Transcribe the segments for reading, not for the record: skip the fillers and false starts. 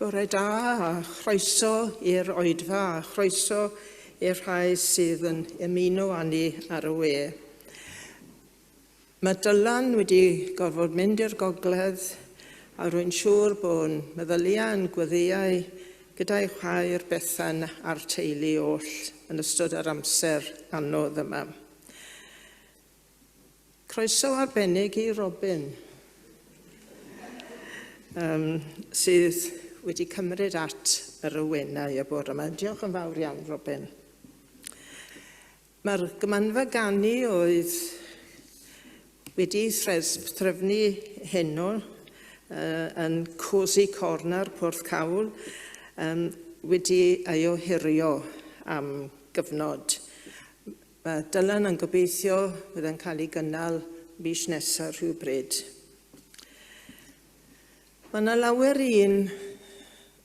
Bore da a chroeso i'r oedfa a chroeso i'r rhai sydd yn ymuno â ni ar y we. Mae Dylan wedi gorfod mynd i'r gogledd a rwy'n siŵr bod meddyliau yn gweddïau gyda'i chwaer Bethan a'r teulu oll yn ystod yr amser anodd yma. Croeso arbennig i Robin, um, sydd wedi cymryd at yr awenau y bore yma. Diolch yn fawr iawn, Robin. Mae'r gymanfa ganu oedd wedi threfnu heno uh, yn Cozy Corner Porthcawl um, wedi ei ohirio am gyfnod. Mae Dylan yn gobeithio fydd yn cael ei gynnal mis nesaf rhywbryd. Mae yna lawer un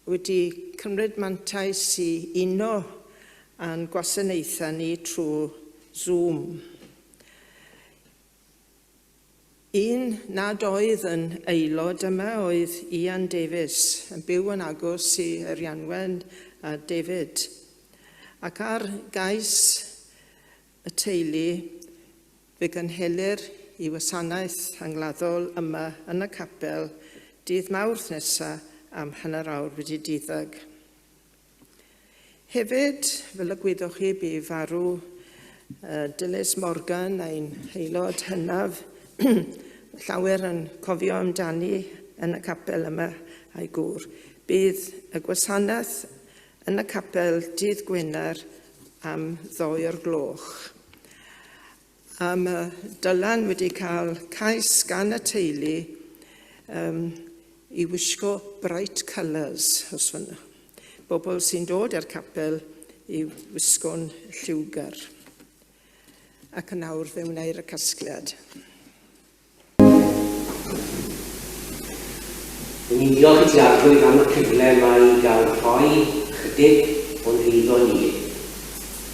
wedi cymryd mantais i uno â'n gwasanaethau ni trwy Zoom. Un nad oedd yn aelod yma oedd Ian Davies, yn byw yn agos i Arianwen a David. Ac ar gais y teulu, fe gynhelir i wasanaeth angladdol yma yn y capel dydd Mawrth nesa am hanner awr wedi deuddeg. Hefyd, fel y gwyddoch chi, bu farw uh, Dilys Morgan, ein haelod hynaf, llawer yn cofio amdani yn y capel yma a'i gŵr. Bydd y gwasanaeth yn y capel dydd Gwener am ddoe o'r gloch. A mae Dylan wedi cael cais gan y teulu um, i wisgo bright colours, os fyna. Bobl sy'n dod i'r capel i wisgo'n lliwgar. Ac yn awr fe wneir y casgliad. Ry'n ni'n diolch i ti Arglwydd am y cyfle yma i gael rhoi chydig o'n heiddo ni,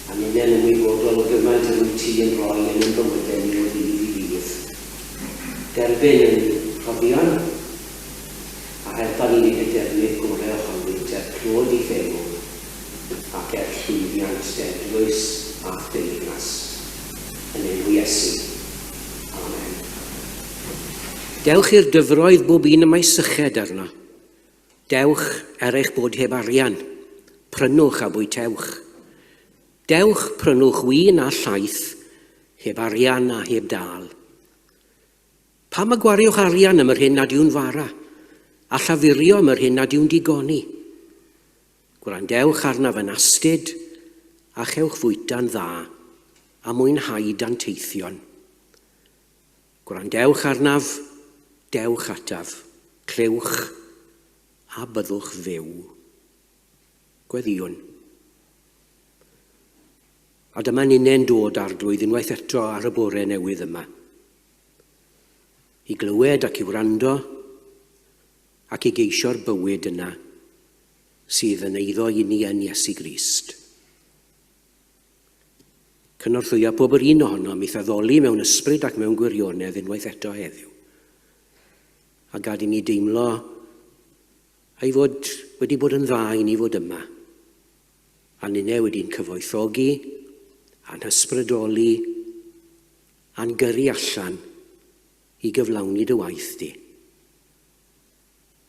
a ninne'n ymwybodol o gymaint yr wyt ti yn rhoi yn ein bywydau ni o ddydd i ddydd. Derbyn ein rhoddion, a helpa ni wneud y defnydd gorau ohonynt er clod i'th enw ac er llwyddiant dy eglwys a'th deyrnas. Yn enw Iesu. Amen. Dewch i'r dyfroedd bob un y mae syched arno. Dewch er eich bod heb arian. Prynwch a bwytewch. Dewch, prynwch win a llaeth, heb arian a heb dâl. Pam y gwariwch arian am yr hyn nad yw'n fara, a llafurio am yr hyn nad yw'n digoni? Gwrandewch arnaf yn astud, a chewch fwyta'n dda, a mwynhau danteithion. Gwrandewch arnaf, dewch ataf, clywch, a byddwch fyw. Gweddïwn. A dyma ninne'n dod, Arglwydd, unwaith eto ar y bore newydd yma. I glywed ac i wrando, ac i geisio'r bywyd yna sydd yn eiddo i ni yn Iesu Grist. Cynorthwya pob yr un ohonom i'th addoli mewn ysbryd ac mewn gwirionedd unwaith eto heddiw. A gad i ni deimlo ei fod wedi bod yn dda i ni fod yma. A ninne wedi'n cyfoethogi, a'n hysbrydoli, a'n gyrru allan i gyflawni dy waith di.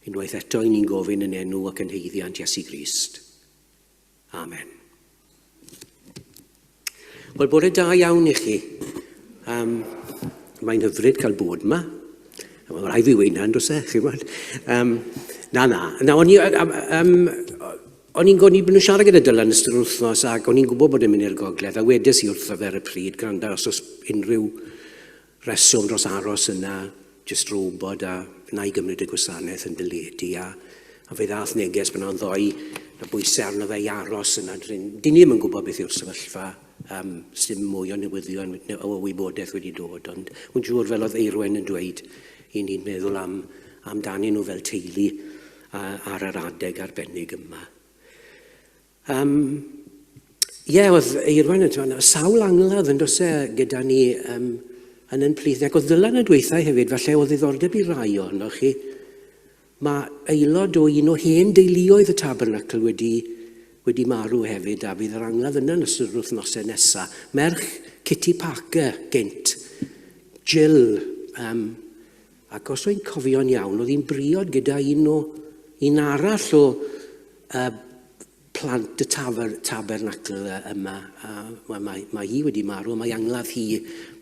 Unwaith eto i ni'n gofyn yn enw ac yn haeddiant Iesu Grist. Amen. Wel, bore da iawn i chi. Um, mae'n hyfryd cael bod yma. Mae'n rhaid fi weud na, does e? Chi'n gwybod? Um, na, na. Na, o'n i, um, um, o'n i'n gwybod, nhw'n siarad gyda Dylan ystod yr wythnos ac o'n i'n gwybod bod e'n mynd i'r gogledd a wedes i wrtho fe ar y pryd, gwrando, os oes unrhyw reswm dros aros yna, jyst rho wybod a wna i gymryd y gwasanaeth yn dyledu a, a fe ddath neges byna ddoe na bwysau arno fe i aros yna. Dyn ni ddim yn gwybod beth yw'r sefyllfa, um, sdim mwy o newyddion o wybodaeth wedi dod, ond wy'n siŵr fel oedd Eirwen yn dweud, i ni'n meddwl am, amdanyn nhw fel teulu ar yr adeg arbennig yma. Um, ie, yeah, oedd Eirwen yn dweud, sawl angladd yn dose gyda ni um, yn yn plith. Ac oedd Dylan yn dweithau hefyd, falle oedd ddiddordeb i rai ohonoch chi. Mae aelod o un o hen deuluoedd y Tabernacl wedi, wedi marw hefyd, a bydd yr angladd yna yn ystod yr wythnosau nesaf. Merch Kitty Parker gynt, Jill, um, ac os o'n cofio'n iawn, oedd hi'n briod gyda un, o, un arall o uh, plant y tafer, tabernacl yma, a mae, mae, mae hi wedi marw, mae angladd hi,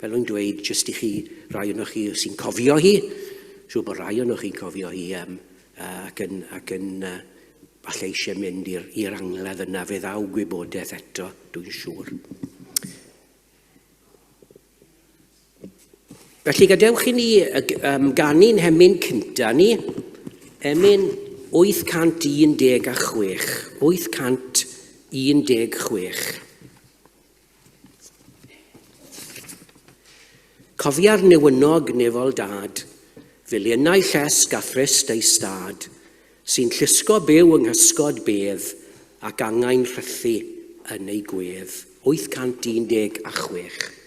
fel o'n dweud, jyst i chi, rai o'n chi sy'n cofio hi, siŵr bod rai o'n chi'n cofio hi, um, ac yn, ac yn uh, falle eisiau mynd i'r angladd yna, fe ddaw gwybodaeth eto, dwi'n siŵr. Felly gadewch i ni um, ganu'n hemyn cynta ni, emyn 816, 816. Cofia'r newynog nefol dad, filiynau llesg a thrist ei stad, sy'n llusgo byw yng nghysgod bedd ac angau'n rhythu yn ei gwedd. 816.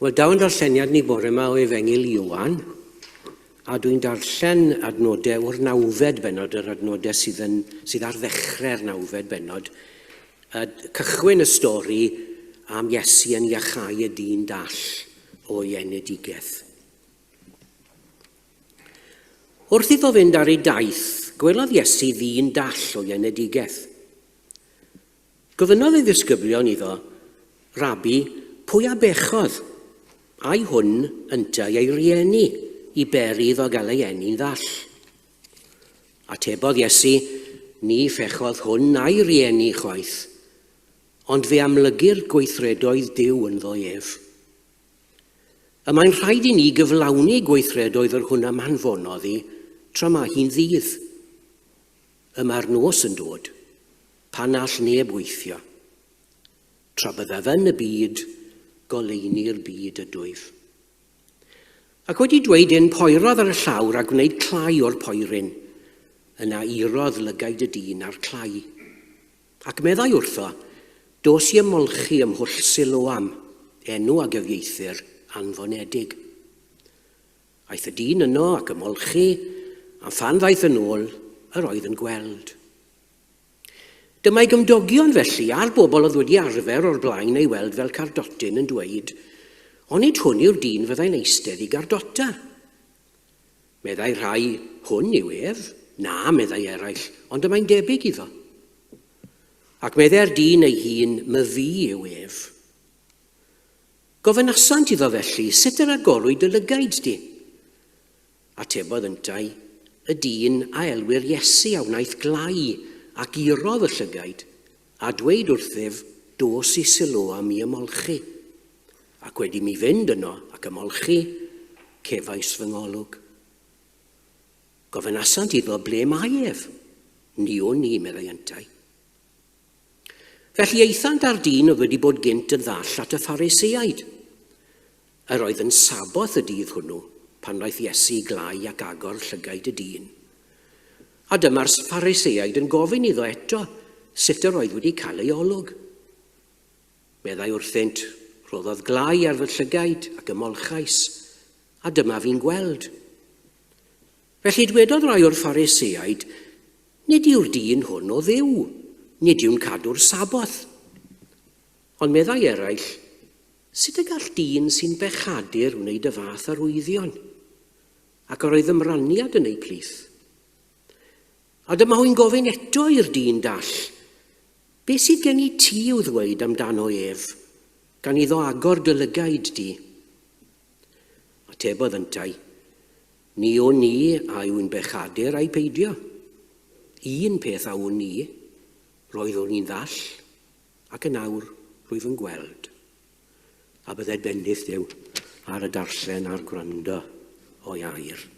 Wel, daw yn darlleniad ni bore yma o Efengyl Ioan, A dwi'n darllen adnodau o'r nawfed bennod, yr adnodau sydd, yn, sydd ar ddechrau'r nawfed bennod, y cychwyn y stori am Iesu yn iachau y dyn dall o'i enedigaeth. Wrth iddo fynd ar ei daith, gwelodd Iesu ddyn dall o'i enedigaeth. Gofynnodd ei ddisgyblion iddo, Rabi, pwy a bechodd, ai hwn yntau ei rieni, i beri iddo gael ei eni'n ddall? Atebodd Iesu, Ni phechodd hwn na'i rieni chwaith, ond fe amlygir gweithredoedd Duw ynddo ef. Y mae'n rhaid i ni gyflawni gweithredoedd yr hwn a'm hanfonodd i, tra mae hi'n ddydd. Y mae'r nos yn dod, pan all neb weithio. Tra byddaf yn y byd, goleuni'r byd ydwyf. Ac wedi dweud hyn, poerodd ar y llawr a gwneud clai o'r poeryn. Yna irodd lygaid y dyn a'r clai. Ac meddai wrtho, Dos i ymolchi ym mhwll Siloam, enw a gyfieithir, anfonedig. Aeth y dyn yno ac ymolchi, a phan ddaeth yn ôl, yr oedd yn gweld. Dyma'i gymdogion felly, a'r bobl oedd wedi arfer o'r blaen ei weld fel cardotyn yn dweud, Onid hwn yw'r dyn fyddai'n eistedd i gardota? Meddai rhai, Hwn yw ef. Na, meddai eraill, ond y mae'n debyg iddo. Ac meddai'r dyn ei hun, Myfi yw ef. Gofynasant iddo felly, Sut yr agorwyd dy lygaid di? Atebodd yntau, Y dyn a elwir Iesu a wnaeth glai ac gurodd y llygaid, a dweud wrthyf, Dos i Siloam i ymolchi. Ac wedi mi fynd yno ac ymolchi, cefais fy ngolwg. Gofynasant iddo, Ble mae ef? Ni wn i, meddai yntau. Felly aethant â'r dyn oedd wedi bod gynt yn ddall at y Phariseaid. Yr oedd yn Saboth y dydd hwnnw pan wnaeth Iesu glai ac agor llygaid y dyn. A dyma'r Phariseaid yn gofyn iddo eto sut yr oedd wedi cael ei olwg. Meddai wrthynt, Rhoddodd glai ar fy llygaid ac ymolchais, a dyma fi'n gweld. Felly dwedodd rai o'r Phariseaid, Nid yw'r dyn hwn o Dduw, nid yw'n cadw'r Saboth. Ond meddai eraill, Sut y gall dyn sy'n bechadur wneud y fath arwyddion? Ac yr oedd ymraniad yn eu plith. A dyma hwy'n gofyn eto i'r dyn dall, Be sydd gen i ti i'w ddweud amdano ef, gan iddo agor dy lygaid di? Atebodd yntau, Ni wn i a yw'n bechadur ai peidio. Un peth a wn i, roeddwn i'n ddall, ac yn awr rwyf yn gweld. A bydded bendith Duw ar y darllen a'r gwrando o'i air.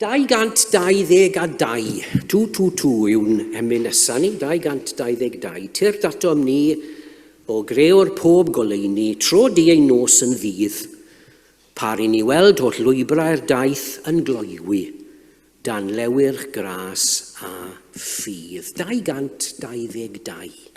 222, 222 yw'n emyn nesa ni, 222. Tyrd atom ni o greo'r pob goleuni, tro di ein nos yn ddydd, par i ni weld holl lwybrau'r daith yn gloywi, dan lewyrch gras a ffydd. 222.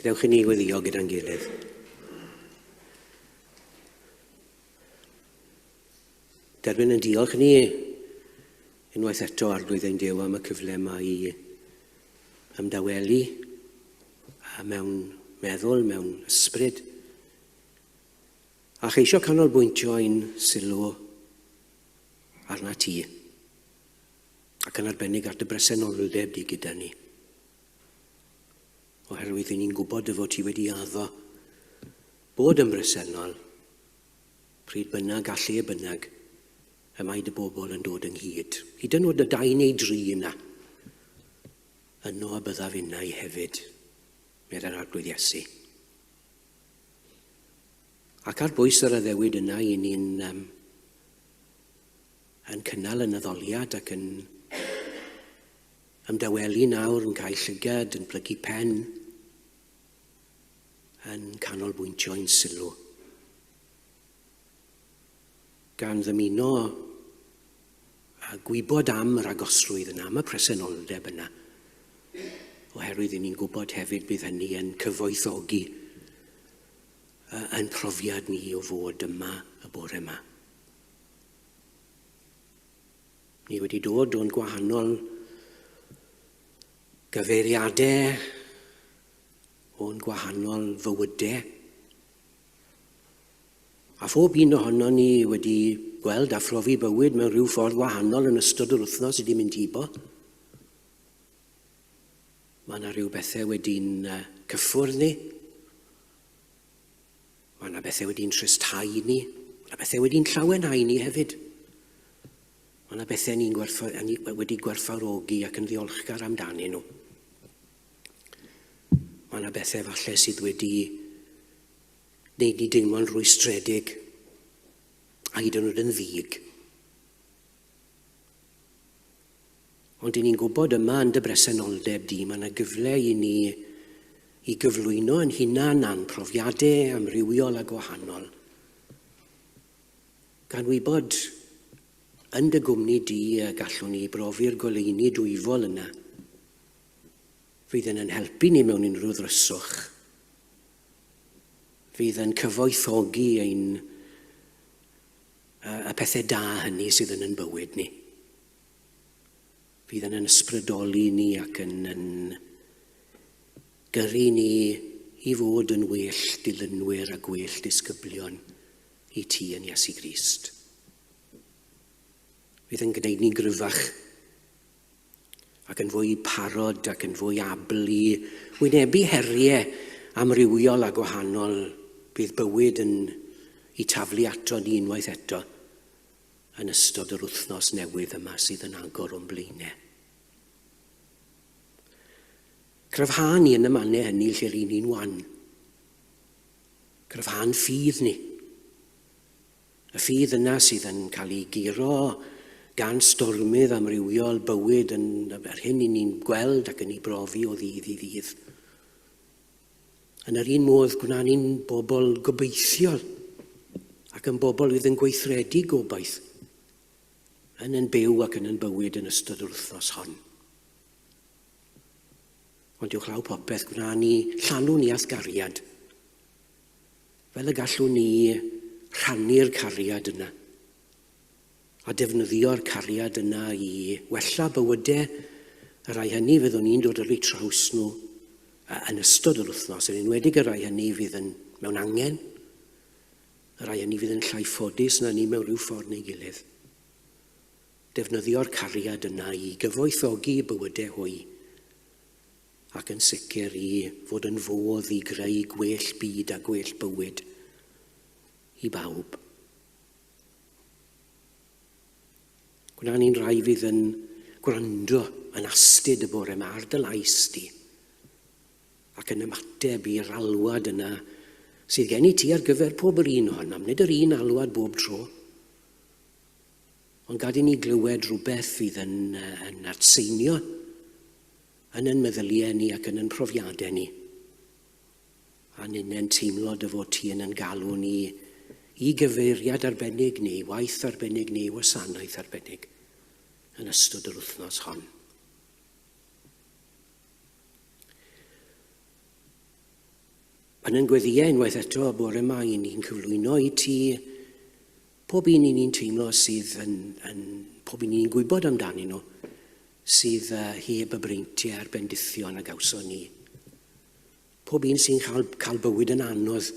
Gadewch i ni weddio gyda'n gilydd. Derbyn yn diolch ni unwaith eto Arglwydd ein Duw am y cyfle yma i ymdawelu a mewn meddwl, mewn ysbryd, a cheisio canolbwyntio ein sylw arna ti, ac yn arbennig ar dy bresenoldeb di gyda ni. Oherwydd i ni'n gwybod dy fod ti wedi addo bod yn bresennol Pryd bynnag a lle bynnag y mae dy bobl yn dod ynghyd, hyd yn oed y dau neu dri yna, yno y byddaf innau hefyd, meddai'r Arglwydd Iesu. Ac ar bwys yr addewid yna i ni'n um, yn cynnal yn addoliad ac yn ymdawelu nawr, yn cael llygad, yn plygu pen, yn canolbwyntio ein sylw. Gan ddymuno a gwybod am yr agosrwydd yna, am y presenoldeb yna, oherwydd i ni'n gwybod hefyd bydd hynny yn cyfoethogi yn profiad ni o fod yma y bore yma. Ni wedi dod o'n gwahanol gyfeiriadau, o'n gwahanol fywydau. A phob un ohono ni wedi gweld a phrofi bywyd mewn rhyw ffordd wahanol yn ystod yr wythnos sydd wedi mynd hibo. Mae yna rhyw bethau wedi'n cyffwrdd ni. Mae yna bethau wedi'n tristhau ni. Mae yna bethau wedi'n llawenhau ni hefyd. Mae yna bethau ni'n gwerthfa ni wedi gwerthfawrogi ac yn ddiolchgar amdanyn nhw. Mae yna bethau falle sydd wedi wneud ni deimlo'n rwystredig a hyd yn oed yn ddig. Ond i ni'n gwybod yma yn dy bresenoldeb di, mae yna gyfle i ni i gyflwyno yn hunan a'n profiadau amrywiol a gwahanol. Gan wybod yn dy gwmni di y gallwn ni brofi'r goleuni dwyfol yna fydd yn yn helpu ni mewn unrhyw ddryswch, fydd yn cyfoethogi ein y pethau da hynny sydd yn yn bywyd ni. Fydd yn yn ysbrydoli ni ac yn, yn gyrru ni i fod yn well dilynwyr a gwell disgyblion i ti yn Iesu Grist. Fydd yn gwneud ni'n gryfach ac yn fwy parod ac yn fwy abl i wynebu heriau amrywiol a gwahanol bydd bywyd yn i taflu ato ni unwaith eto yn ystod yr wythnos newydd yma sydd yn agor o'n blaenau. Cryfha ni yn y mannau hynny lle ry'n ni'n wan. Cryfha'n ffydd ni. Y ffydd yna sydd yn cael ei guro gan stormydd amrywiol bywyd yn yr hyn i ni'n gweld ac yn ei brofi o ddydd i ddydd. Yn yr un modd, gwna ni'n bobl gobeithiol ac yn bobl fydd yn gweithredu gobaith yn yn byw ac yn yn bywyd yn ystod yr wythnos hon. Ond uwchlaw popeth, gwna ni llanw ni â'th gariad Fel y gallwn ni rhannu'r cariad yna a defnyddio'r cariad yna i wella bywydau y rhai hynny fyddwn ni'n dod ar eu traws nhw yn ystod yr wythnos, yn enwedig y rhai hynny fydd yn mewn angen, y rhai hynny fydd yn llai ffodus na ni mewn rhyw ffordd neu gilydd. Defnyddio'r cariad yna i gyfoethogi bywydau hwy ac yn sicr i fod yn fodd i greu gwell byd a gwell bywyd i bawb. Gwna ni'n rhai fydd yn gwrando yn astud y bore yma ar dy lais di ac yn ymateb i'r alwad yna sydd gen i ti ar gyfer pob yr un ohonom, nid yr un alwad bob tro. Ond gad i ni glywed rhywbeth fydd yn, yn atseinio yn ein meddyliau ni ac yn ein profiadau ni. A ninnau'n teimlo dy fod ti yn ein galw ni i gyfeiriad arbennig neu waith arbennig neu wasanaeth arbennig yn ystod yr wythnos hon. Yn yn gweddïau unwaith eto y bore yma, i ni'n cyflwyno i ti pob un i ni'n teimlo sydd yn, yn pob un i ni'n gwybod amdanyn nhw, sydd heb y breintiau a'r bendithion a gawson ni. Pob un sy'n cael, cael bywyd yn anodd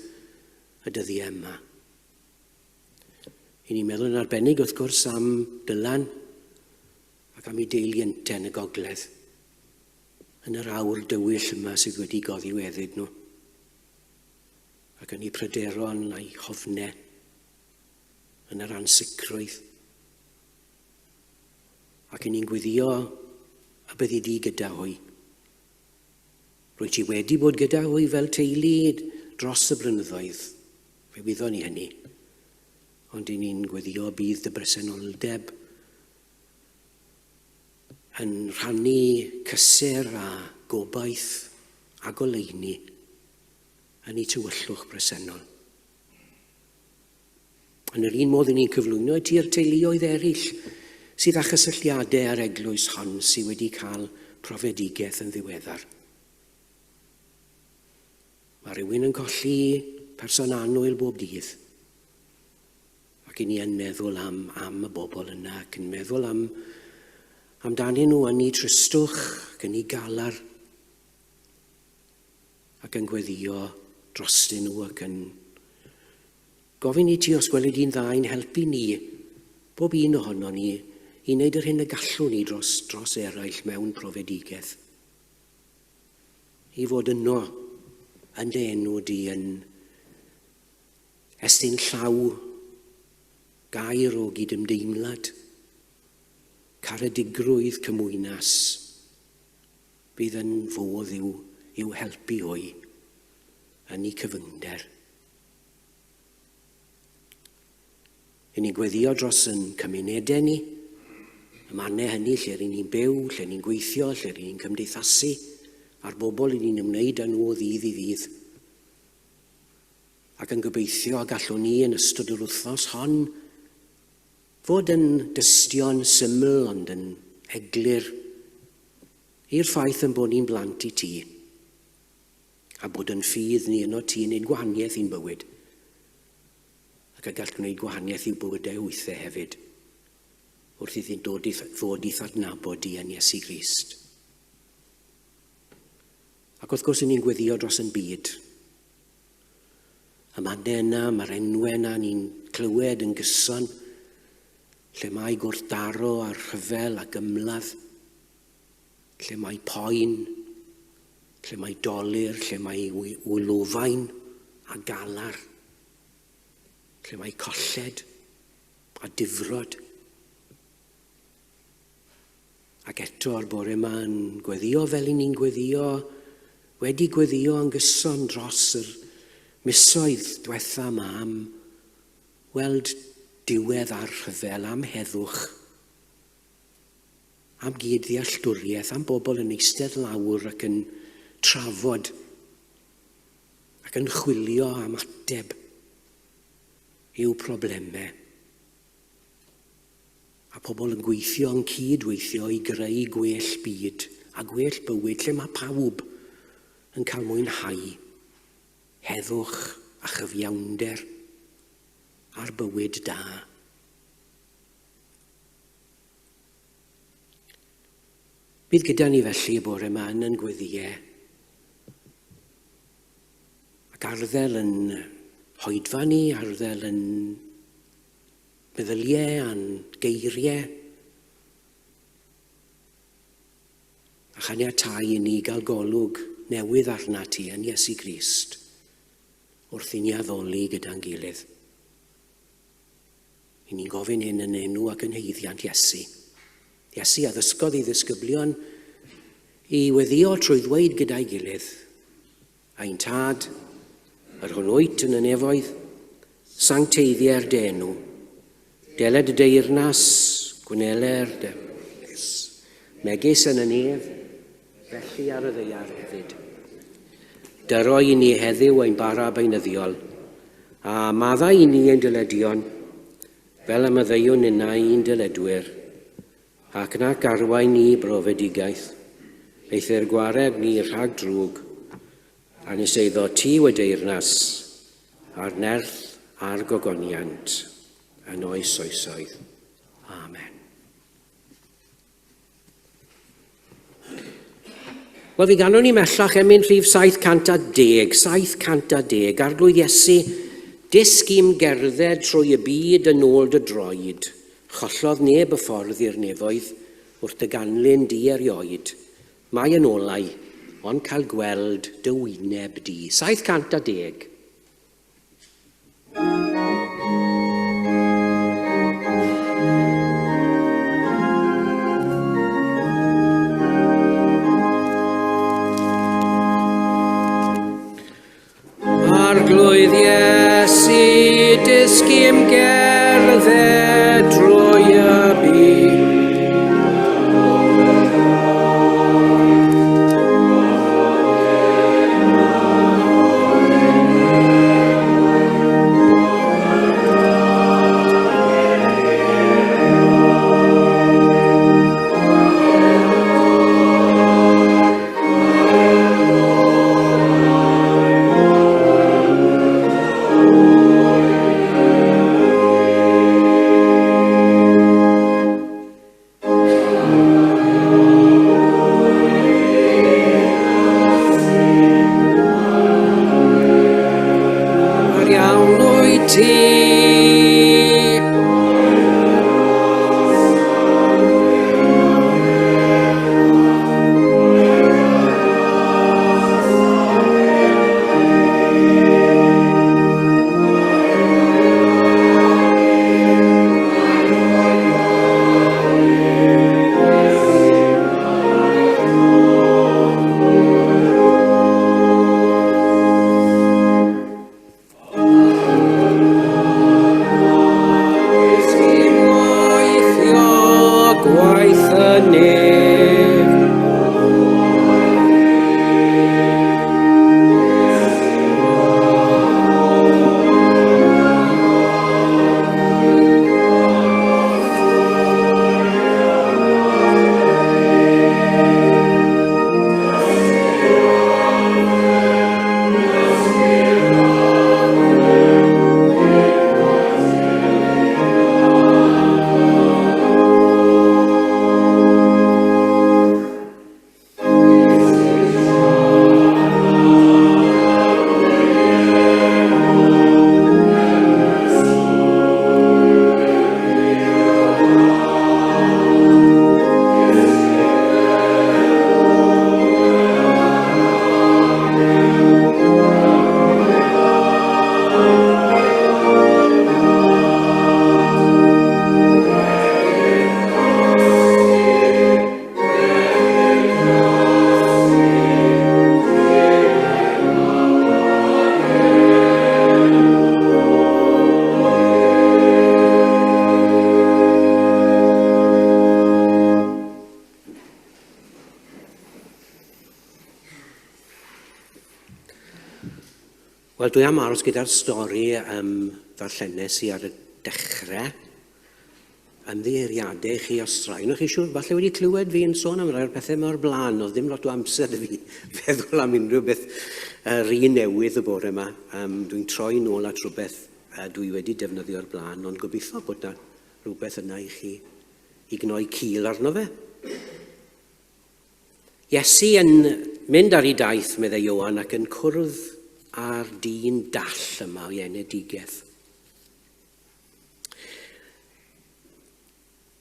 y dyddiau yma. I ni'n meddwl yn arbennig wrth gwrs am Dylan ac am ei deulu ynte yn y gogledd, yn yr awr dywyll yma sydd wedi goddiweddyd nhw, ac yn eu pryderon a'i hofnau yn yr ansicrwydd. Ac i ni'n gweddio y byddi di gyda hwy. Rwy ti wedi bod gyda hwy fel teulu dros y blynyddoedd, fe wyddon ni hynny. Ond i ni'n gweddio bydd dy bresenoldeb yn rhannu cysur a gobaith a goleuni yn eu tywyllwch presennol. Yn yr un modd, i ni'n cyflwyno i ti'r teuluoedd eraill sydd â chysylltiadau â'r eglwys hon sydd wedi cael profedigaeth yn ddiweddar. Mae rhywun yn colli person annwyl bob dydd. Ac i ni yn meddwl am, am y bobl yna ac yn meddwl am amdanyn nhw yn eu tristwch ac yn eu galar ac yn gweddio drostyn nhw ac yn gofyn i ti os gweli di'n dda i'n helpu ni, bob un ohono ni, i wneud yr hyn y gallwn ni dros, dros eraill mewn profedigaeth. I fod yno yn dy enw di yn estyn llaw gair o gydymdeimlad, caredigrwydd cymwynas, bydd yn fodd i'w, i'w helpu hwy yn eu cyfyngder. I ni'n gweddio dros yn cymunedau ni, y mannau hynny lle ry'n ni'n byw, lle ni'n gweithio, lle ry'n ni'n cymdeithasu, a'r bobl ry'n ni'n ymwneud â nhw o ddydd i ddydd. Ac yn gobeithio y gallwn ni yn ystod yr wythnos hon fod yn dystion syml ond yn eglur i'r ffaith yn bod ni'n blant i ti a bod yn ffydd ni yno ti yn gwneud gwahaniaeth i'n bywyd ac y gall gwneud gwahaniaeth i'w bywydau hwythau hefyd wrth iddynt dod i ddod i'th adnabod di yn Iesu Grist. Ac wrth gwrs, ni'n gweddio dros yn byd. Y mannau yna, mae'r enwau yna ni'n clywed yn gyson, lle mae gwrthdaro a rhyfel ac ymladd, lle mae poen, lle mae dolur, lle mae wylofain a galar, lle mae colled a difrod. Ac eto'r bore yma yn gweddio fel i ni'n gweddio, wedi gweddio yn gyson dros yr misoedd diwetha yma am weld diwedd ar rhyfel, am heddwch, am gyd-ddealltwriaeth, am bobl yn eistedd lawr ac yn trafod ac yn chwilio am ateb i'w problemau. A pobl yn gweithio, yn cyd-weithio i greu gwell byd a gwell bywyd lle mae pawb yn cael mwynhau heddwch a chyfiawnder a'r bywyd da. Bydd gyda ni felly y bore yma yn yn gweddiau ac arddel yn hoedfa ni, arddel yn meddyliau a'n geiriau, a chaniatáu i ni gael golwg newydd arnat ti yn Iesu Grist wrth i ni addoli gyda'n gilydd. I ni'n gofyn hyn yn enw ac yn haeddiant Iesu. Iesu a ddysgodd ei ddisgyblion i weddio trwy ddweud gyda'i gilydd, Ein Tad, yr hwn wyt yn y nefoedd, sancteiddier dy enw. Deled y deyrnas, gwneler dy megis yn y nef, felly ar y ddaear hefyd. Dyro i ni heddiw ein bara beunyddiol, a maddau i ni ein dyledion, fel y maddeuwn ninnau i'n dyledwyr, Ac nac arwain ni i brofedigaeth, eithr gwared ni rhag drwg. A nes eiddo ti y deyrnas, a'r nerth a'r gogoniant, yn oes oesoedd. Amen. Wel, fi ganwn ni mellach emyn rhif 710, 710, Arglwydd Iesu, dysg i'm gerdded trwy y byd yn ôl dy droed. Chollodd neb y ffordd i'r nefoedd wrth dy ganlyn di erioed. Mae yn olau, ond cael gweld dy wyneb di. 710. Arglwydd Iesu, dysgu'm gerdded drwy y byd. Mae'r iawn wyt ti. Gwaith y nef. Wel, dwi am aros gyda'r stori um, ddarllenes i ar y dechrau. Ymddiheuriadau i chi os rhai ohonoch chi siŵr falle wedi clywed fi'n sôn am rai o'r pethau yma o'r blaen. Oedd ddim lot o amser i fi feddwl am unrhyw beth rhy newydd y bore yma. Um, dwi'n troi nôl at rhywbeth dwi wedi defnyddio o'r blaen, ond gobeithio bod na rhywbeth yna i chi i gnoi cil arno fe. Iesu yn mynd ar ei daith, meddai Ioan, ac yn cwrdd â'r dyn dall yma o'i enedigaeth.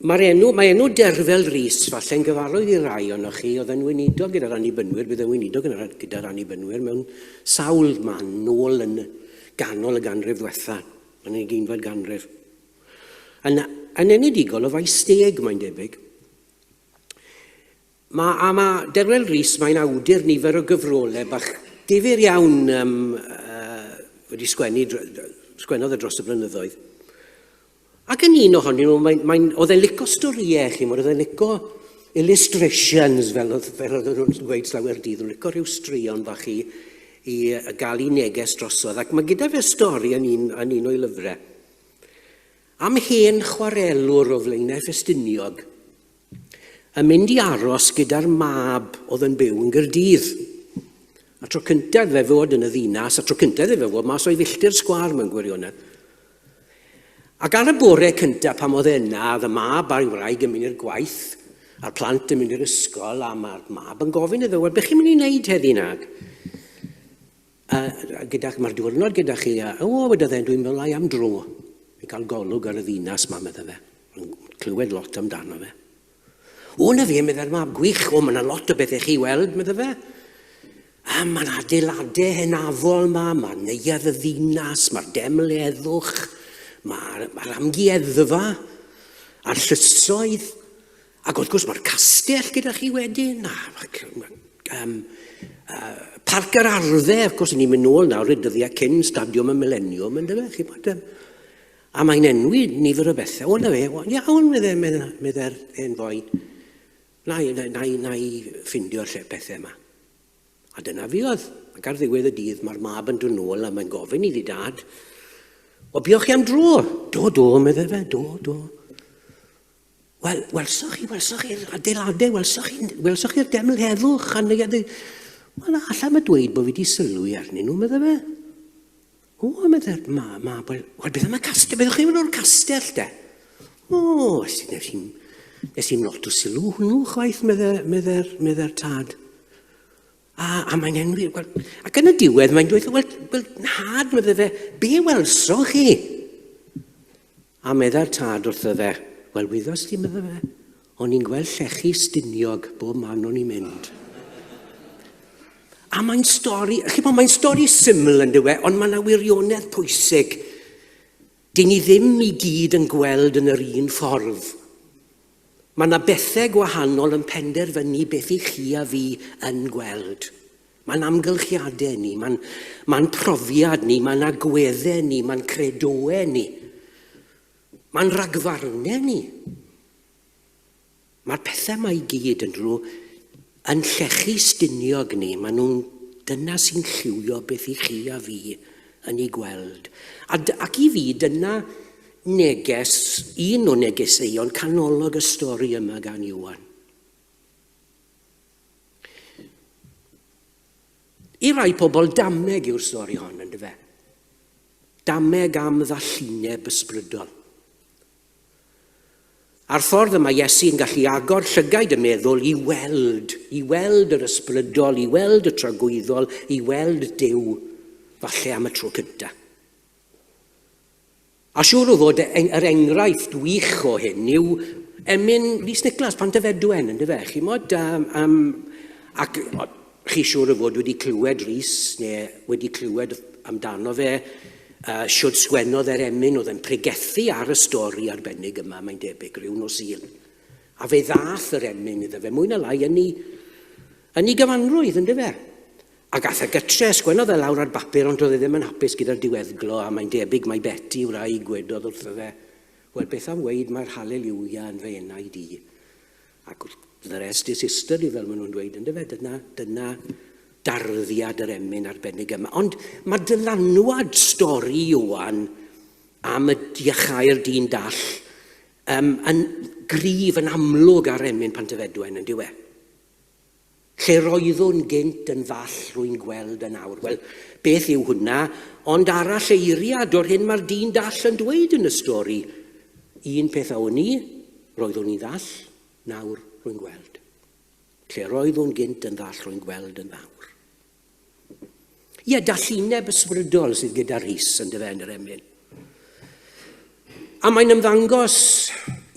Mae'r enw, mae enw Derfel Rees falle'n gyfarwydd i rai ohonoch chi, oedd yn weinidog gyda'r Annibynwyr, bydd yn weinidog gyda'r Annibynwyr mewn sawl man nôl yn ganol y ganrif ddiwetha, yn y ugeinfed ganrif. Yn, yn enedigol o Faesteg, mae'n debyg. Mae, a mae Derwel Rees, mae'n awdur nifer o gyfrolau bach difyr iawn um, wedi sgwennu, sgwennodd e dros y blynyddoedd. Ac yn un ohonyn nhw, mae'n, mae oedd e'n lico storïau, chi, oedd e'n lico illustrations, fel oedd, fel oedd nhw'n gweud slawer dydd, nhw'n lico rhyw straeon bach i, i gael ei neges drosodd. Ac mae gyda fe stori yn un, yn un o'i lyfrau. Am hen chwarelwr o Flaenau Ffestiniog, yn mynd i aros gyda'r mab oedd yn byw yn Gyrdydd. A tro cyntaf fe fod yn y ddinas, a tro cyntaf iddo fe fod mas o'i filltir sgwâr mewn gwirionedd. Ac ar y bore cyntaf pan oedd e yna, oedd y mab a'i wraig yn mynd i'r gwaith, a'r plant yn mynd i'r ysgol, a mae'r mab yn gofyn iddo, wel, beth chi'n mynd i wneud heddi nag? A, gyda, mae'r diwrnod gyda chi, a, o, wedodd e, dwi'n meddwl ai am dro i gael golwg ar y ddinas ma, medde fe. Yn clywed lot amdano fe. O, na fe, meddai'r mab, gwych, o, mae yna lot o bethau chi weld, medde fe. A mae'n adeiladau henafol ma, mae neuadd y ddinas, mae'r deml heddwch, mae'r mae amgueddfa, a'r llysoedd, ac wrth gwrs mae'r castell gyda chi wedyn, a um, Parc yr Arddau, wrth gwrs, ni'n mynd nôl nawr i'r dyddiau cyn Stadiwm y Millennium, yn dyfe, chi bod, um, A mae'n enwi nifer o bethau. O, na fe, iawn, medde, medde, medde'r hen foi. Na, na, na, na i ffindio'r lle pethau yma. A dyna fi oedd. Ac ar ddiwedd y dydd, mae'r mab yn dod nôl a mae'n gofyn iddi dad, o, buoch chi am dro? Do, do, medde fe, do, do. Wel, welsoch chi, welsoch chi'r adeiladau, welsoch chi, welsoch chi'r deml heddwch, a neuadd... Wel, allan mae dweud bod fi wedi sylwi arnyn nhw, medde fe. O, medde, ma, ma, wel, wel, beth am y castell, beth o'ch chi'n mynd o'r castell, de? O, nes i'n, nes i'n lot o sylw hwnnw, chwaith, medde, medde'r, medde'r tad. A, a mae'n enwi, wel, ac yn y diwedd mae'n dweud, wel, wel, nhad, medde fe, be welsoch chi? A meddai'r tad wrtho fe, Wel, wyddost ti, medda fe, o'n i'n gweld llechi Stiniog bob man o'n i'n mynd. A mae'n stori, chi bod, mae'n stori syml yn dywe, ond mae yna wirionedd pwysig. Dyn ni ddim i gyd yn gweld yn yr un ffordd. Mae yna bethau gwahanol yn penderfynu beth i chi a fi yn gweld. Mae'n amgylchiadau ni, mae'n mae profiad ni, mae'n agweddau ni, mae'n credoau ni. Mae'n ragfarnau ni. Mae'r pethau yma i gyd yn rhyw yn llechu stiniog ni. Maen nhw'n dyna sy'n lliwio beth i chi a fi yn ei gweld. A, ac i fi, dyna neges, un o negeseuon canolog y stori yma gan Iwan. I rai pobl, dameg yw'r stori hon, yn dyfe? Dameg am ddallineb ysbrydol. A'r ffordd y mae Iesu yn gallu agor llygaid y meddwl i weld, i weld yr ysbrydol, i weld y tragwyddol, i weld Duw, falle am y tro cyntaf. A siŵr o fod yr enghraifft wych o hyn yw emyn Rhys Niclas, Pantyfedwen, yn dyfe? Chi mod, um, um, ac chi siŵr o fod wedi clywed Rhys, neu wedi clywed amdano fe, uh, siwt sgwennodd e'r emyn, oedd e'n pregethu ar y stori arbennig yma, mae'n debyg, rhyw nos Sul. A fe ddath yr emyn iddo fe, mwy na lai, yn ei, yn ei gyfanrwydd, yn dyfe? Ac ath e gytre, sgwennodd e lawr ar bapur ond doedd e ddim yn hapus gyda'r diweddglo a mae'n debyg mai Beti, wraig, gwedodd wrtho fe, Wel, beth am weud mae'r haleliwia yn fy enaid i? Ac the rest is history, fel maen nhw'n dweud, yndyfe? Dyna, dyna darddiad yr emyn arbennig yma. Ond mae dylanwad stori Ioan am y iachau'r dyn dall um, yn gryf, yn amlwg ar emyn Pantyfedwen, yn dyw e? Lle roeddwn gynt yn ddall rwy'n gweld yn awr. Wel, beth yw hwnna? Ond arall eiriad o'r hyn mae'r dyn dall yn dweud yn y stori. Un peth a wn i, roeddwn i'n ddall, nawr rwy'n gweld. Lle roeddwn gynt yn ddall rwy'n gweld yn fawr. Ie, dallineb ysbrydol sydd gyda Rhys yn dyfe yn yr emyn. A mae'n ymddangos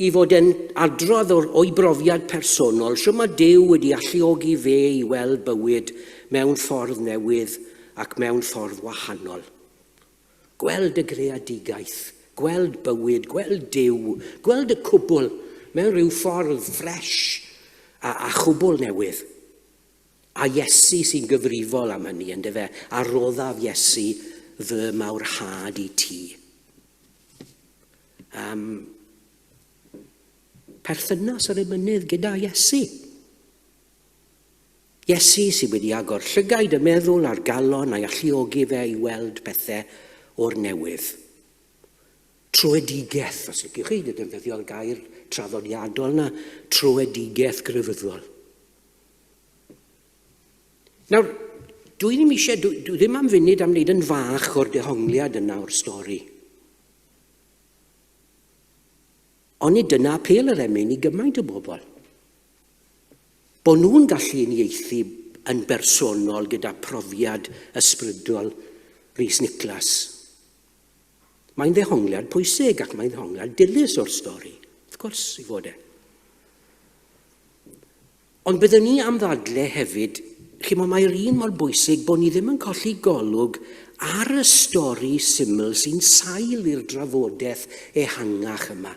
i fod yn adrodd o'r, o'i brofiad personol, sio mae Duw wedi alluogi fe i weld bywyd mewn ffordd newydd ac mewn ffordd wahanol. Gweld y greadigaeth, gweld bywyd, gweld Duw, gweld y cwbl mewn rhyw ffordd ffresh a, a chwbl newydd. A Iesu sy'n gyfrifol am hynny, yndyfe? A roddaf Iesu fy mawrhad i ti. Um, perthynas yr emynydd gyda Iesu. Iesu sydd wedi agor llygaid y meddwl a'r galon a'i alluogi fe i weld pethau o'r newydd. Troedigaeth, os liciwch chi, defnyddio'r gair traddodiadol na, troedigaeth grefyddol. Nawr, Dwi ddim eisiau, dwi, dwi ddim am funud am wneud yn fach o'r dehongliad yna o'r stori. Ond nid dyna apêl yr emyn i gymaint o bobl. Bod nhw'n gallu uniaethu yn bersonol gyda profiad ysbrydol Rhys Niclas. Mae'n ddehongliad pwysig ac mae'n ddehongliad dilys o'r stori, wrth gwrs i fod e. Ond byddwn ni am ddadle hefyd, chimo, mae'r un mor bwysig bod ni ddim yn colli golwg ar y stori syml sy'n sail i'r drafodaeth ehangach yma.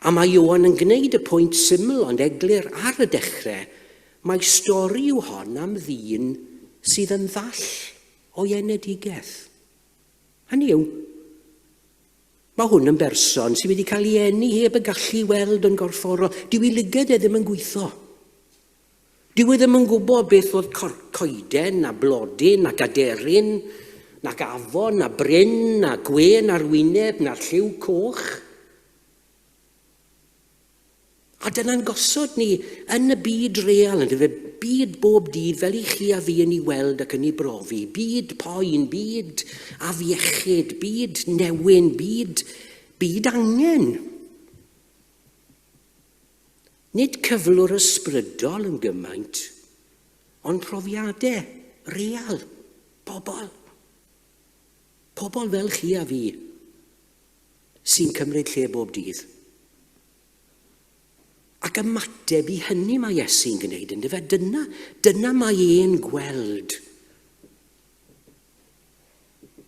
A mae Ioan yn gwneud y pwynt syml ond eglur ar y dechrau, mai stori yw hon am ddyn sydd yn ddall o'i enedigaeth. Hynny yw, Mae hwn yn berson sydd wedi cael ei eni heb y gallu i weld yn gorfforol. Dyw ei lyged e ddim yn gweithio. Dyw e ddim yn gwybod beth oedd coeden na blodyn na gaderyn nac afon na bryn na gwên ar wyneb na'r lliw coch. A dyna'n gosod ni yn y byd real, yn dyfe, byd bob dydd fel i chi a fi yn ei weld ac yn ei brofi, byd poen, byd afiechyd, byd newyn, byd, byd angen. Nid cyflwr ysbrydol yn gymaint, ond profiadau real, pobl. Pobl fel chi a fi, sy'n cymryd lle bob dydd. Ac ymateb i hynny mae Iesu'n gwneud, yn dyfe? Dyna, dyna mae e'n gweld.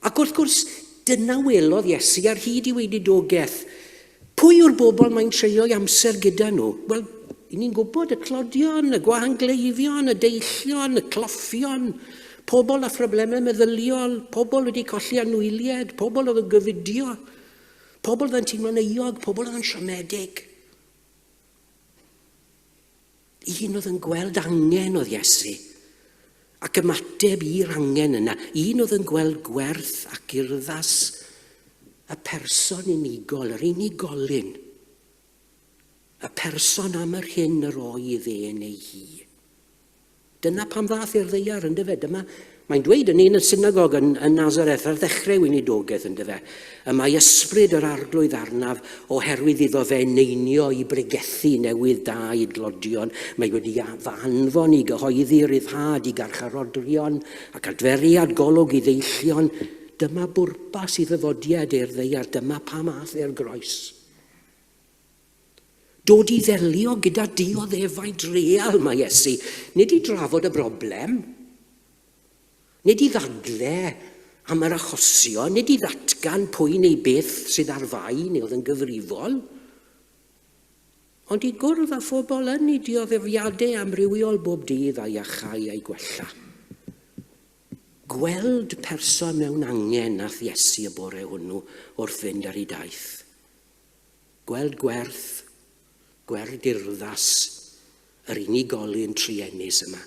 Ac wrth gwrs, dyna welodd Iesu ar hyd i weinidogaeth. Pwy yw'r bobl mae'n treulio'i amser gyda nhw? Wel, i ni'n gwybod y tlodion, y gwahangleifion, y deillion, y cloffion, pobl â phroblemau meddyliol, pobl wedi colli anwyliaid, pobl oedd yn gyfudio. Pobl oedd yn teimlo'n euog, pobl oedd yn siomedig. Un oedd yn gweld angen oedd Iesu, ac ymateb i'r angen yna. Un oedd yn gweld gwerth ac urddas y person unigol, yr unigolyn, y person am yr hyn yr oedd e neu hi. Dyna pam ddath i'r ddaear, yndyfe? Dyma, mae'n dweud yn un y synagog yn, yn Nazareth ar ddechrau weinidogaeth, yndyfe? Y mae ysbryd yr arglwydd arnaf oherwydd iddo fe eneinio i bregethu newydd da i dlodion. Mae wedi fy anfon i gyhoeddi ryddhad i garcharodrion ac adferiad golwg i ddeillion. Dyma bwrpas i ddyfodiad i'r ddaear, dyma pam ath e'r groes. Dod i ddelio gyda dioddefaint real mae Iesu, nid i drafod y broblem, nid i ddadle am yr achosion, nid i ddatgan pwy neu beth sydd ar fai neu oedd yn gyfrifol, ond i gwrdd â phobl yn eu dioddefiadau amrywiol bob dydd a'i iachau a'i gwella. Gweld person mewn angen nath Iesu y bore hwnnw wrth fynd ar ei daith. Gweld gwerth, gweld urddas yr unigolyn truenus yma.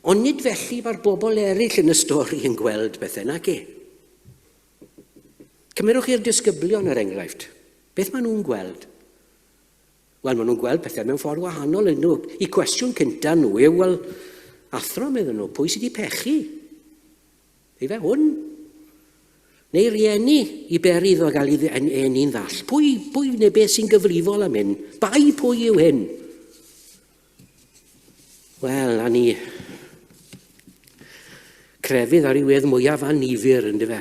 Ond nid felly mae'r bobl eraill yn y stori yn gweld bethau, nac e? Cymerwch chi'r disgyblion er enghraifft. Beth maen nhw'n gweld? Wel, maen nhw'n gweld pethau mewn ffordd wahanol. Nhw. Y cwestiwn cyntaf nhw yw, wel, athro, meddyn nhw, pwy sydd wedi pechu? Ife hwn? Neu rieni i beri iddo gael ei eni'n ddall? Pwy, pwy neu beth sy'n gyfrifol am hyn? Bai pwy yw hyn? Wel, a ni. Crefydd ar ei wedd mwyaf annifyr, ynddo fe?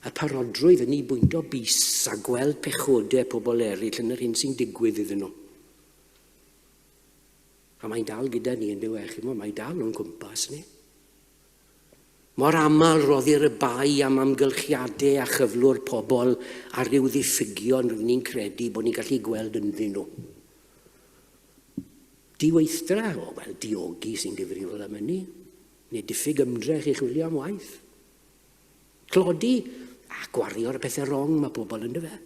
Y parodrwydd yn ei bwyndo bys a gweld pechodau pobl eraill yn yr hyn sy'n digwydd iddyn nhw. A mae'n dal gyda ni yn dyw e, chi'mod, mae dal o'n cwmpas ni. Mor aml roddir y bai am amgylchiadau a chyflwr pobl a rhyw ddiffygion rydyn ni'n credu bod ni'n gallu gweld ynddyn nhw. Diweithdra, o wel, diogi sy'n gyfrifol am hynny, neu diffyg ymdrech i chwilio am waith. Tlodi, a gwario ar y pethau wrong mae pobl yn dyfe.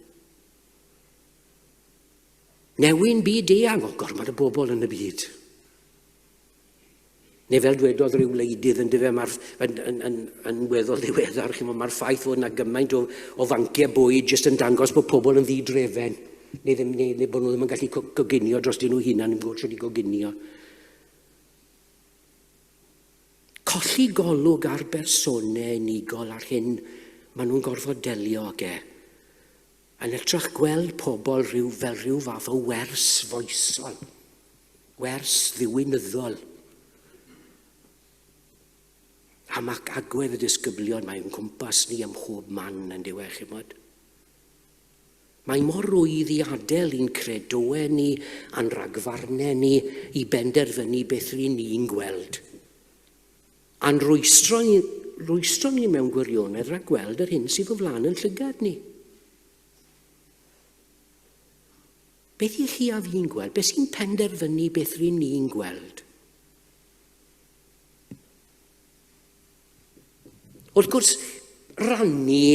Newyn byd eang, o gormod o bobl yn y byd. Neu fel dwedodd rhyw wleidydd yn dyfe, mae'r, yn, yn, yn, yn weddol ddiweddar, chi'n mae'r ffaith fod yna gymaint o, o fanciau bwyd jyst yn dangos bod pobl yn ddidrefen. neu, ddim, neu, neu bod nhw ddim yn gallu coginio dros nhw hunan, ddim gwybod sut i goginio. Colli golwg ar bersonau unigol a'r hyn maen nhw'n gorfod delio ag e. Yn hytrach gweld pobl rhyw, fel rhyw fath o wers foesol, wers ddiwinyddol. A mae agwedd y disgyblion, mae'n cwmpas ni ym mhob man yn diwe, chimod. Mae mor rwydd i adael i'n credoau ni a'n rhagfarnau ni i benderfynu beth ry'n ni'n gweld. A'n rwystro ni, rwystro ni mewn gwirionedd rhag gweld yr hyn sydd o flaen yn llygad ni. Beth i chi a fi'n gweld? Beth sy'n penderfynu beth ry'n ni'n gweld? Wrth gwrs, rannu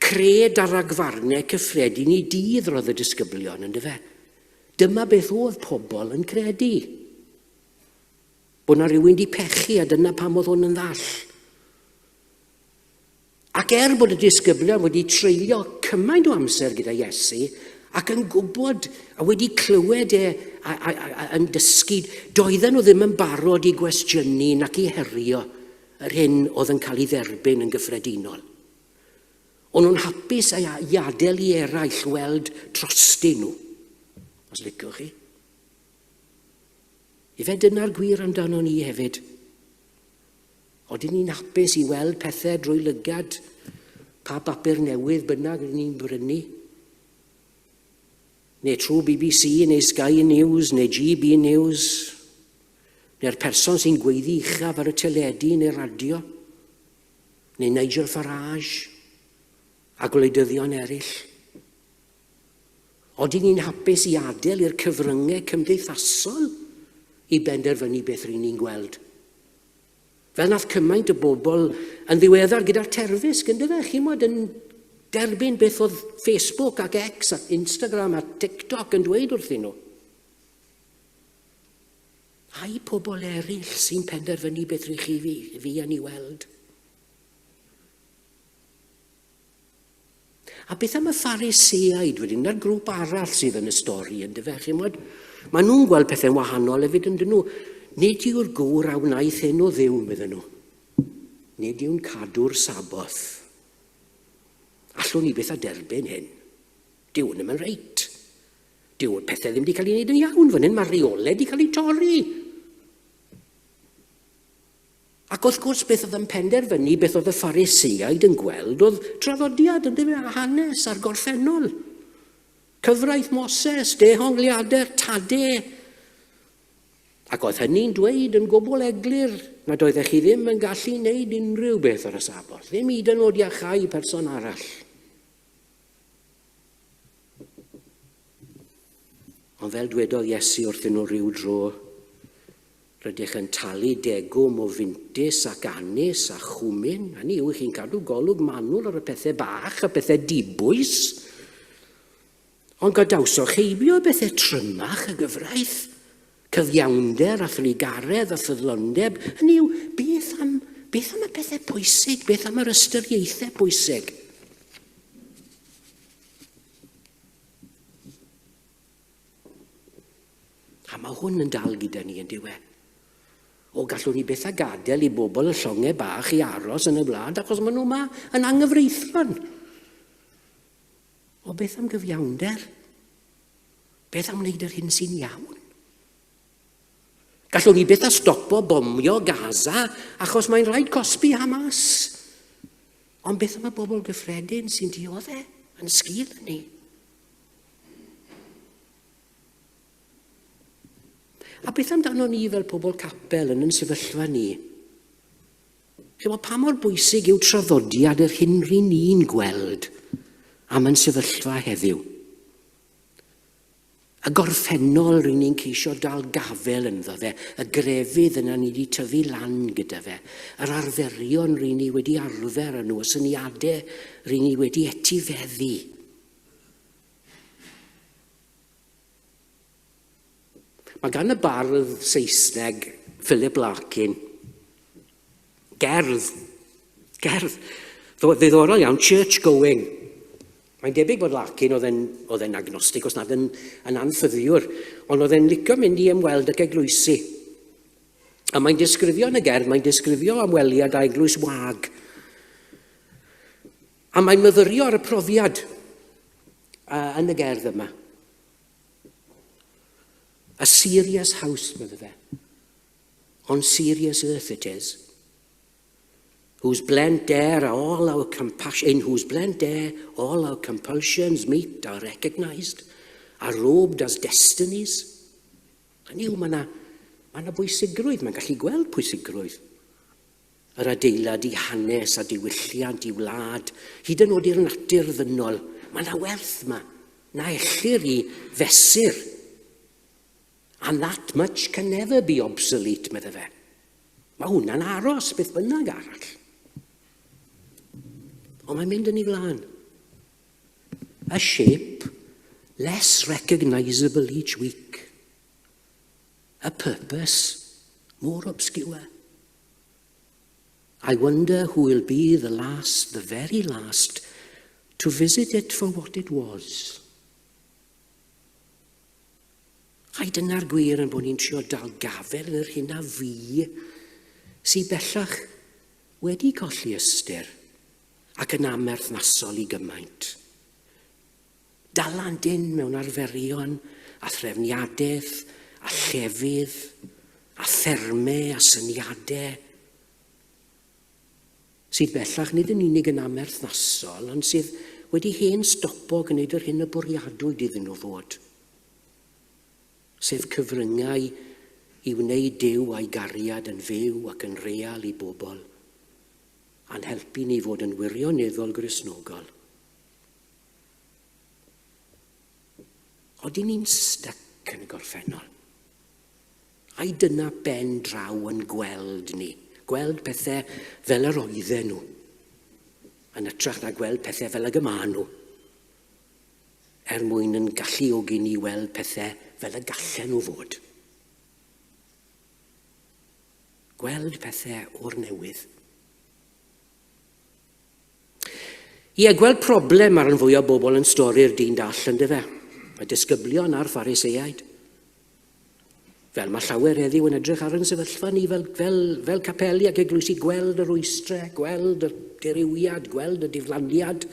cred a ragfarnau cyffredin i dydd roedd y disgyblion, yn dyfe? Dyma beth oedd pobl yn credu. Bod na rhywun di pechu a dyna pam oedd hwn yn ddall. Ac er bod y disgyblion wedi treulio cymaint o amser gyda Iesu ac yn gwybod a wedi clywed e a, a, a, a, yn dysgu, doedden nhw ddim yn barod i gwestiynu nac i herio yr hyn oedd yn cael ei dderbyn yn gyffredinol. O'n nhw'n hapus i adael i eraill weld trostyn nhw, os liciwch chi. Ife dyna'r gwir amdano ni hefyd? Odyn ni'n hapus i weld pethau drwy lygad pa bapur newydd bynnag rydyn ni'n brynu? Neu trwy BBC, neu Sky News, neu GB News, neu'r person sy'n gweiddi uchaf ar y teledu neu'r radio, neu Nigel Farage, a gwleidyddion eraill. Odyn ni'n hapus i adael i'r cyfryngau cymdeithasol i benderfynu beth ry'n ni'n gweld? Fel nath cymaint o bobl yn ddiweddar gyda'r terfysg, yn dyfe? Chi'n modd yn derbyn beth oedd Facebook ac X ac Instagram a TikTok yn dweud wrthyn nhw. Ai pobl eraill sy'n penderfynu beth rych chi fi, fi yn ei weld? A beth am y Phariseaid wedyn? Na'r grŵp arall sydd yn y stori, yn dyfe? Chi'n Maen nhw'n gweld pethau'n wahanol hefyd, yn dyn nhw. Nid yw'r gŵr a wnaeth hyn o Dduw, medden nhw. Nid yw'n cadw'r Saboth. Allwn ni beth a derbyn hyn. Dyw hwn ddim yn reit. Dyw pethau ddim wedi cael ei wneud yn iawn fan hyn. Mae rheolau wedi cael eu torri. Ac wrth gwrs, beth oedd yn penderfynu, beth oedd y Phariseaid yn gweld, oedd traddodiad, yn dyfe, a hanes a'r gorffennol. Cyfraith Moses, dehongliadau'r tade. Ac oedd hynny'n dweud yn gwbl eglur nad oeddech chi ddim yn gallu wneud unrhyw beth ar y Saboth, ddim hyd yn oed iachau person arall. Ond fel dwedodd Iesu wrthyn nhw rhyw dro, Rydych yn talu degwm o fintys ac anus a chwmin, hynny yw, chi'n cadw golwg manwl ar y pethau bach, y pethau dibwys. Ond gadawsoch heibio y bethau trymach y gyfraith, cyfiawnder a thrugaredd a ffyddlondeb, hynny yw, beth am, beth am y pethau pwysig, beth am yr ystyriaethau pwysig? A mae hwn yn dal gyda ni yn dyw e. O, gallwn ni beth a gadael i bobl y llongau bach i aros yn y wlad achos maen nhw yma yn anghyfreithlon. O, beth am gyfiawnder? Beth am wneud yr hyn sy'n iawn? Gallwn ni beth a stopo bomio Gaza achos mae'n rhaid cosbi Hamas. Ond beth am y bobl gyffredin sy'n dioddef yn sgil hynny? A beth amdano ni fel pobl capel yn yn sefyllfa ni? Chymod, pa mor bwysig yw traddodiad yr hyn ry'n ni'n gweld am yn sefyllfa heddiw? Y gorffennol ry'n ni'n ceisio dal gafel ynddo fe, y grefydd yna ni wedi tyfu lan gyda fe, yr arferion ry'n ni wedi arfer â nhw, y syniadau ry'n ni wedi etifeddu. Mae gan y bardd Saesneg Philip Larkin gerdd, gerdd ddiddorol iawn, Church Going. Mae'n debyg bod Larkin oedd e'n, oedd e'n agnostig, os nad yn, yn anffyddiwr, ond oedd e'n licio mynd i ymweld ag eglwysi. A mae'n disgrifio yn y gerdd, mae'n disgrifio ymweliad â eglwys wag. A mae'n myfyrio ar y profiad yn y gerdd yma. A serious house, medde fe. On serious earth it is. Whose blent air all our compassion, in whose blent air all our compulsions meet are recognised, are robed as destinies. Hynny yw, mae yna ma yna bwysigrwydd, mae'n gallu gweld pwysigrwydd. Yr adeilad i hanes a diwylliant i wlad, hyd yn oed i'r natur ddynol. Mae yna werth yma, na ellir i fesur. And that much can never be obsolete, medde fe. Mae hwnna'n aros beth bynnag arall. Ond mae'n mynd yn ei flaen. A shape less recognisable each week. A purpose more obscure. I wonder who will be the last, the very last, to visit it for what it was. Ai dyna'r gwir yn bod ni'n trio dal gafel yn yr hyn a fu sydd bellach wedi colli ystyr ac yn amherthnasol i gymaint. Dalan dyn mewn arferion a threfniadaeth a llefydd a thermau a syniadau sydd bellach nid yn unig yn amherthnasol ond sydd wedi hen stopo gwneud yr hyn y bwriadwyd iddyn nhw fod, sef cyfryngau i wneud Duw a'i gariad yn fyw ac yn real i bobl, a'n helpu ni fod yn wirioneddol Gristnogol. Odyn ni'n styc yn y gorffennol? Ai dyna ben draw yn gweld ni? Gweld pethau fel yr oedden nhw, yn hytrach na gweld pethau fel ag y maen nhw, er mwyn yn galluogi ni weld pethau fel y gallen nhw fod. Gweld pethau o'r newydd. Ie, gweld problem ar ran fwyaf o bobl yn stori'r dyn dall, yndyfe? Y disgyblion a'r Phariseaid. Fel mae llawer heddiw yn edrych ar yn sefyllfa ni fel, fel, fel capeli ac eglwysi, gweld y rwystrau, gweld y dirywiad, gweld y diflaniad,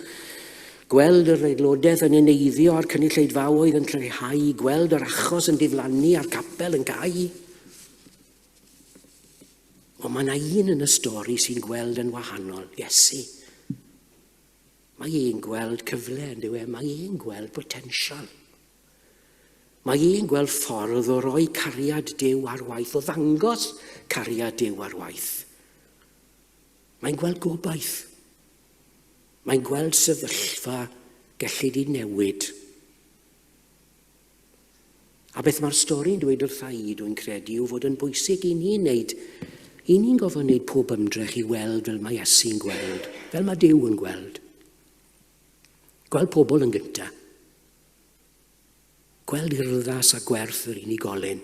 gweld yr aelodaeth yn eneiddio a'r cynulleidfaoedd yn lleihau, gweld yr achos yn diflannu a'r capel yn cau. Ond mae yna un yn y stori sy'n gweld yn wahanol, Iesu. Mae e'n gweld cyfle, yn dyw e? Mae e'n gweld potensial. Mae e'n gweld ffordd o roi cariad Duw ar waith, o ddangos cariad Duw ar waith. Mae'n gweld gobaith. Mae'n gweld sefyllfa gellid i newid. A beth mae'r stori'n dweud wrtha i, dwi'n credu, yw fod yn bwysig i ni wneud, i ni'n gofod wneud pob ymdrech i weld fel mae Iesu'n gweld, fel mae Duw yn gweld. Gweld pobl yn gyntaf. Gweld urddas a gwerth yr unigolyn.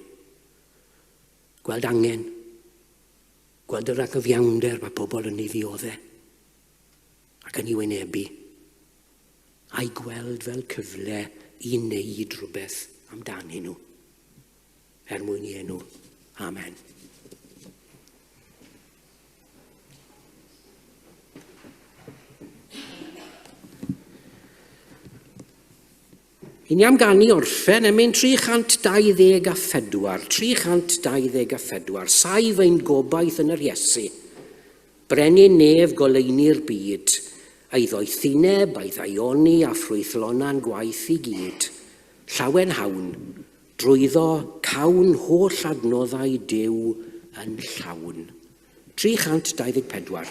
Gweld angen. Gweld yr anghyfiawnder mae pobl yn ei ddioddef ac yn ei wynebu. a'i gweld fel cyfle i wneud rhywbeth amdanyn nhw, er mwyn i enw. Amen. I ni am ganu orffen emyn 324, 324, saif ein gobaith yn yr Iesu. Brenin nef goleuni'r byd, a'i ddoethineb, a'i ddaioni a ffrwythlona'n gwaith i gyd. Llawenhawn, drwyddo cawn holl adnoddau Duw yn llawn. 324.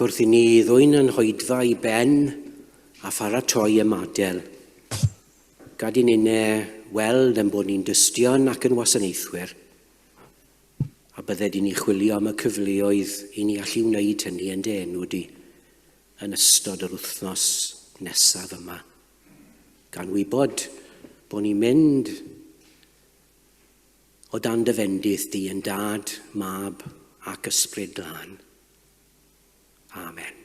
Ac wrth i ni ddwyn yn hoedfa i ben a pharatoi ymadel, gad i ninne weld yn bod ni'n dystion ac yn wasanaethwyr, a bydded i ni chwilio am y cyfleoedd i ni allu wneud hynny yn dy enw di yn ystod yr wythnos nesaf yma. Gan wybod bod ni'n mynd o dan dy fendith di yn Dad, Mab ac Ysbryd Glân. Amen.